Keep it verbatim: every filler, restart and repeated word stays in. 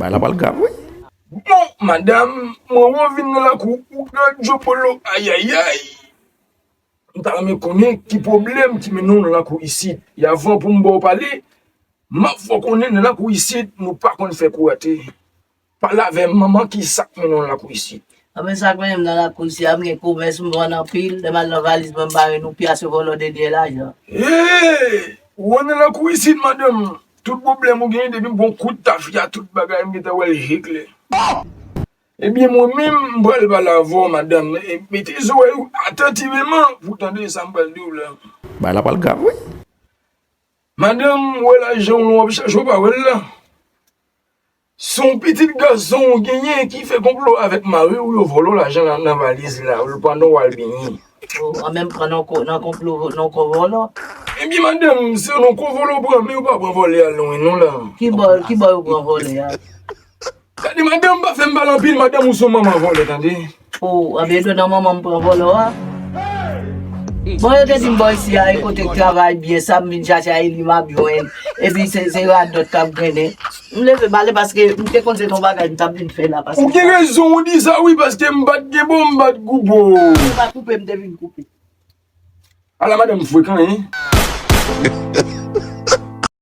Bagay la pral grav, wi. Bon, madanm, mwen revin nan lakou, ou gad djopolo, ayayay. M ta renmen konnen ki pwoblèm ki mennen w nan lakou isit. E avan pou m ba w pale, m ap fè w konnen nan lakou isit, nou pa konn fè kou rate. Pale avè m, manman, ki sa k mennen w nan lakou isit? Anben, sa k mennen m nan lakou isit a, m gen komès, m vann anpil, lè m al nan valiz mwen, m pa jwenn yon pyas, yo vòlò dènye lajan. Hey! Ou wè nan lakou isit, madanm, tout pwoblèm ou genyen, depi m pran kout tafya, tout bagay, m gentan wè l je klè. Ebyen, mwen menm, m pral pale avè w, madanm. E, mete zòrèy ou atantivman pou w tande sa m pral di w la. Bagay la pral grav, wi. Madanm, ou wè lajan w lan w ap chache, w pa wè l la. Se yon pitit gason ou genyen ki fè konplo avèk mari w, yo vòlò lajan nan, nan valiz la, pandan w al benyen. O, an menm pran nan ko-, nan konplo, nan kò vòlò. Ebyen, madanm, se nan kò vòlò w pran, men yo pa pran vòlè a lwen non la. Ki bò, ki bò yo pran vòlè a? Gade, madanm, pa fè m pale anpil, madanm, ou se yon manman vòlè, tande. O, anben, e nan manman m pran vòlò a. Bon, yo te di m bò isi a, e kote k travay byen, sa m vin chache a, e li m ap jwenn. Epi se, se radòt k ap grennen. M leve m ale paske m te konn se yon bagay m t ap vin fè la, paske... Ou gen rezon, ou di sa, wi, paske m pa t gen bon, m pa t koupe w. M pa koupe, m te vin koupe. Ala madanm frekan, en.